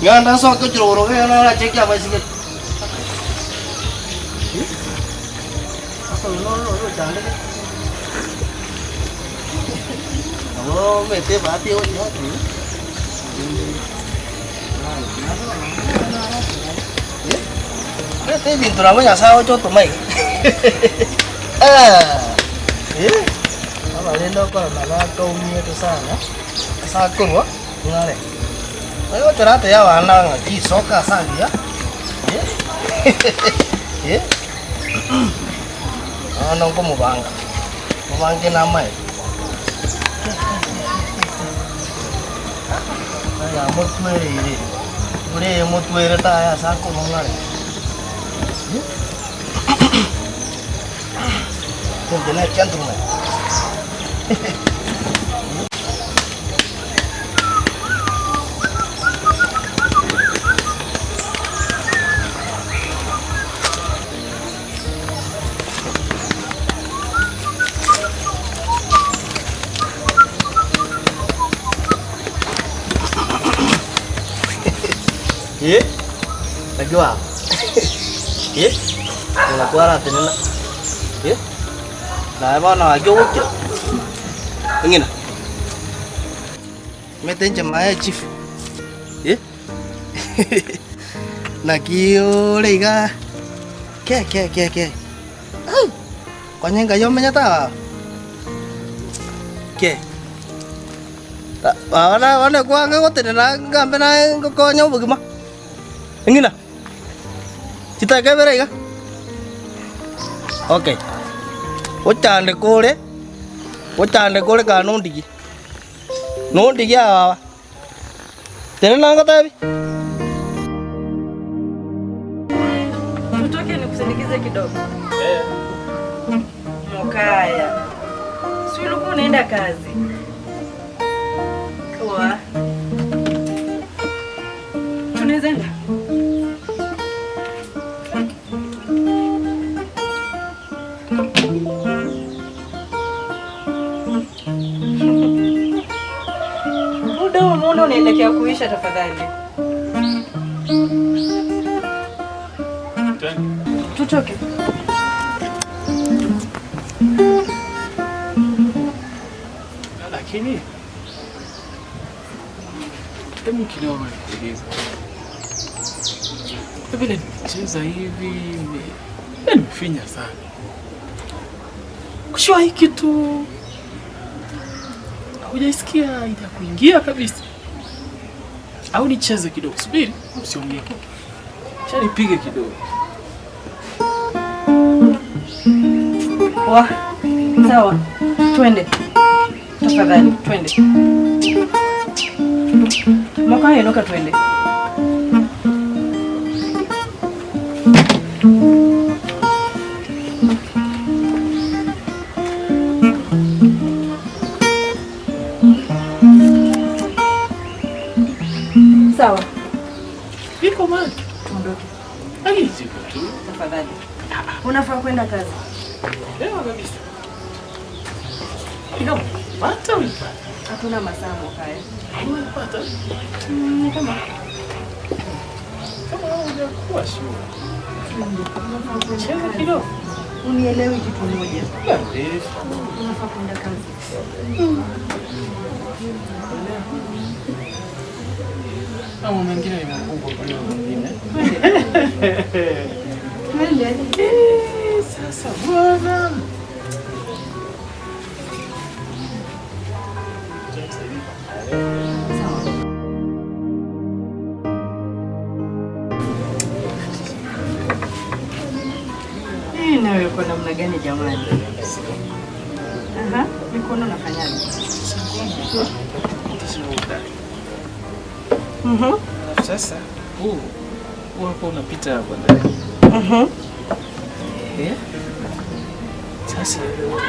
Ng'ende nsoke chirogoro gena naracheki amaisigeri. Sasa oyo noro oyo ochandete. Nabo omanyete ebahati egochia gotunya. Omanyete ebinto nabo Nyasaye agocha gotoma iga. Aba rende okorora bakaumiete sana, ase akorwa ng'are. Oyo ekero atebia abana ng'a chisoka ase agiya, bono nkomobanga, mobange namaene. Yamotwereire, buna eyemotwerete aye ase akorwa ng'are. Inche ne gentleman. Eh, naki baba? Eh, buna kwaratenena. Eh, naye bono gaki ogokira. Eng'ina. Omanyete inche maye chief. Eh, naki ore igaa? Ke ke ke ke. Ai, konya enkai omenyete aa? Ke. Baba na bono ekwange gotenena ngambe naye ngokonye obogima. Eng'ina, chitaka ibere iga. Okay, ochandeke ore, ochandeke ore kare nondigie, nondigie aa baba. Tenena ngotebi. Tutoke nikusindikize kidogo. Mokaya. Si ulikuwa unaenda kazi? Poa. Tunaweza enda? Muda huu umeona unaelekea kuisha, tafadhali. Tutoke. Lakini hebu kidogo nikuulize, vile nimecheza hivi nimefinya sana kushua hii kitu hujaisikia ita kuingia kabisa, au nicheze kidogo? Subiri, usiongee, cha nipige kidogo. Wa, sawa, twende tafadhali, twende Mwaka inuka, twende. Sawa. Iko mali. Tuondoke. Lakini ziko tu. Tafadhali. Unafaa kwenda kazi. Leo kabisa. Ina pata ulipata. Hatuna masaa Mokaya. Ulipata. Mm, kama Kama hujakuwa sure. Cheza kidogo. Unielewi kitu moja. Muda mrefu. Unafaa kwenda kazi. Mambo mengine ni makubwa kuliko mengine. Twende. Eh, Sasa bwana. Sawa. Hii nayo iko namna gani jamani? Aha, mikono nafanyaje? Mhm. Alafu sasa huu huu hapo unapita hapo ndani. Mhm. Eh? Sasa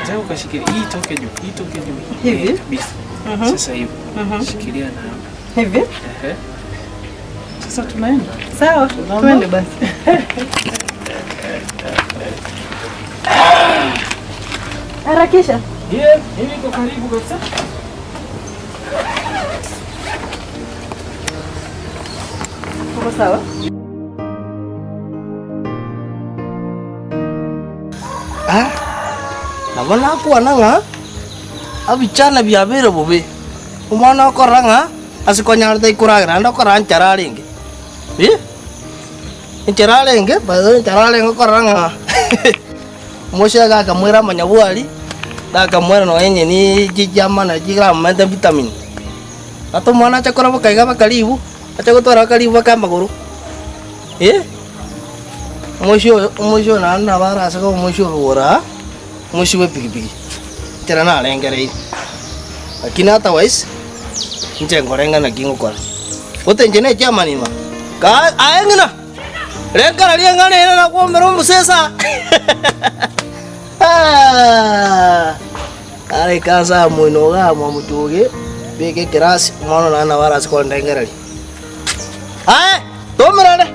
nataka ukashikilia hii itoke juu, hii itoke juu. Hivi? Eh, Kabisa. Mhm. Sasa hivi. Mhm. Shikilia na hapa. Hivi? Ehe. Sasa tunaenda. Sawa, twende basi. Harakisha. Yeah, mimi niko karibu kabisa. Nkosaba. Ah, nabo nakwana ng'a abichana biabeire bobe, omwana okorora ng'a ase konyarete aikoragera naende okorora nchara arenge, eh, enchara arenge by the way enchara arenge okorora ng'a omosege akamoira amanyabwari, nakamwera nonya enyeni chiamana chiramomente vitamin. Ata omwana ache koraboka iga baka ribu, ache gotwara baka ribu baka amagoro, eh. Omoisia oyo omoisia oyo naende nabo arase koba omoisia orogoro aa, omoisia bwa epikipiki, ekero narengereire. Lakini otherwise, inche nkorenga naki ngokora. Gose inche na echairman imaa, kaa aye ng'ina, rengera ring'ana ere nakwomera omosesa aah. Naraika ase amoino iga amo omochoge, beka ekerasi, omwana one naende nabo arase kondengereria. Aye, tomerane!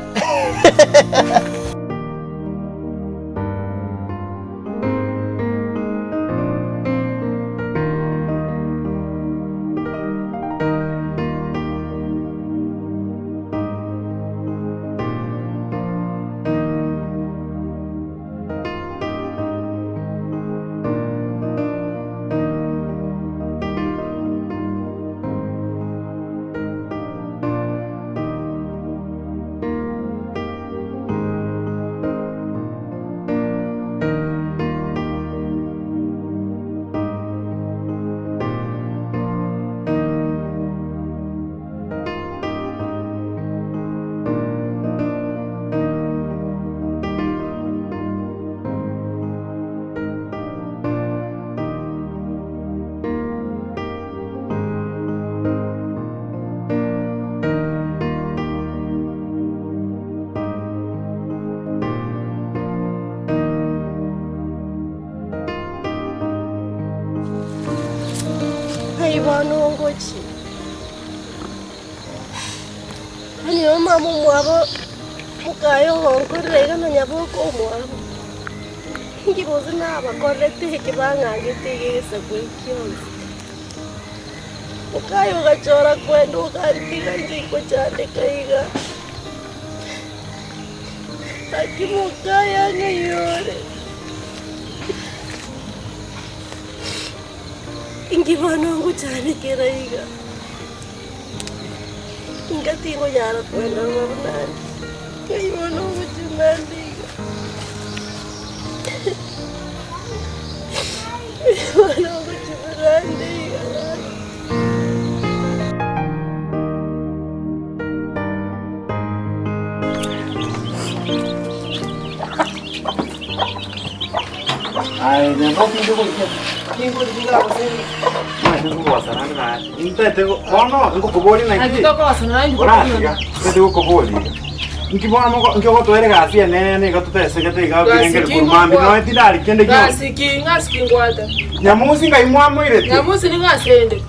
Aye bono ngochie. Yaani omama omwabo mokaye ogonkorera iga nonya boka omwabo, inki gose nabakorerete eke bang'angete iga egesaku eke gionsi. Mokaye ogachora kwenda ogantiga inche ingochandeka iga, gaki mokaye ang'ai ore. Inki bono ngochandekera iga? Inga tingonyara kwenda rora buna ande, ngai bono ngochuna nde iga? Ngai bono ngochuna nde iga gaki? Inki bono inki ogotoera egasi enene iga totesegete iga birengeri korwa mambia nonya tindari kende gionsi. Gasi ki ng'asi ki ngwate. Nyamusi ngai mwamoirete? Nyamusi ning'asende.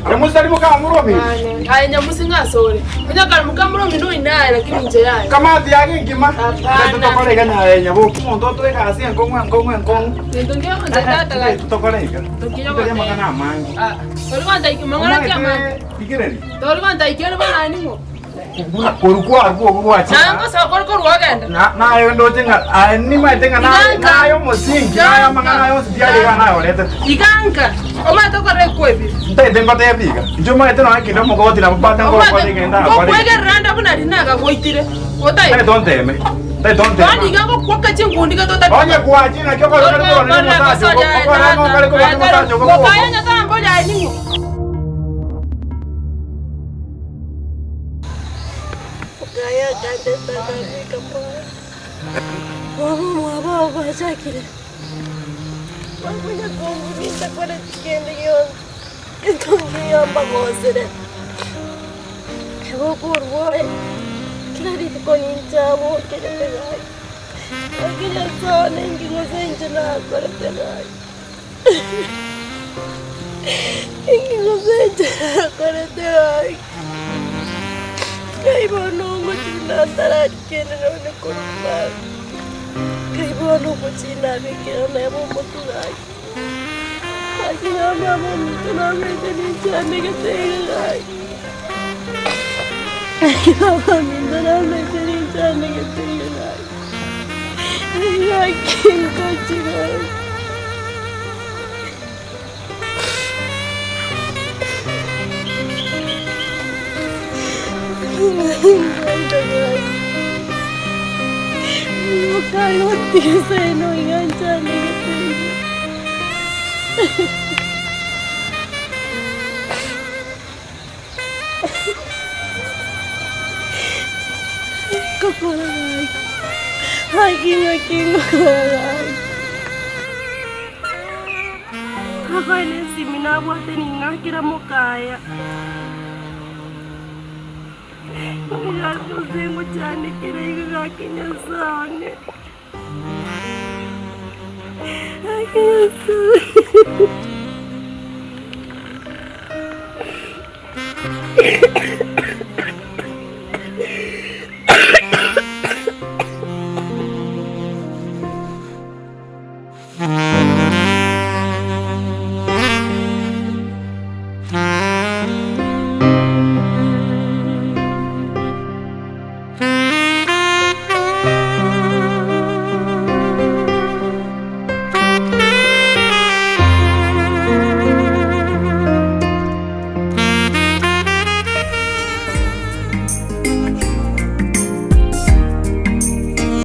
Nyamusi tari mokamura omino? Aye Nyamusi ng'ase ore. Onye kare mokamura omino oino aye lakini inche yaya. Kamati yake enkima. Hapana. Totokore iga nyaye nyaboki. Omonto otoe egasi enkong'u enkong'u enkong'u. Gento nge onde tata gaki. Totokore iga. Tokinya Toria goteba. amang'ana amange. Ah, tori gonta mang'ana ki amange? Rigereria. Tori gonta ikere bono aye ning'o? Buna korwa kwarwa obwo gwachia. Naye ngosoa kore korwa ogenda. Na- naye ndoche ng'a aye nimaete ng'a naye Iganka. naye omosingi naye amang'ana aye onsi tiari iga nayoretete. Iganka. Omanyete okore ekwebire. Ntaete ngotebie iga, inche omanyete nonya kende omogoti nabo mbate ngokora egento agakora egento. Ngokwegerera nde buna riria nagagoitire. Otaete. Ntaete onteme, ntaete Bono onteme. iga ngokwoka chinkundi gete otari. Onye gwachire naki okore okore korwana na omosacha ogo, okore ng'a okore korwana na omosacha ogo bwogo. Mokaya nyatambo yaye ning'o? Mokaye akandeta akambeka mwaye. Mama omwabo abo bachakire bakonya komburuta ntakoreti kende gionsi, gento nkiya mbagosere. Obokorwa oye, kera rituko ninche abokerete gaki, gaki Nyasae one inki gose inche nakorete gaki. Inki gose inche nakorete gaki? Ngai bono ngochina ntararikende nonye korwa mambia. Ngai bono ngochina abekere nebe omotwe gaki. Gaki na mama ominto nabete ninche andegete iga gaki. Naki abaminto namete rinsanegete gaki, gaki ntochi gaki. Nakoe nesimi nabwate ning'akera mokaya. Gose ngochandekera iga gaki Nyasae one. Gaki Nyasae.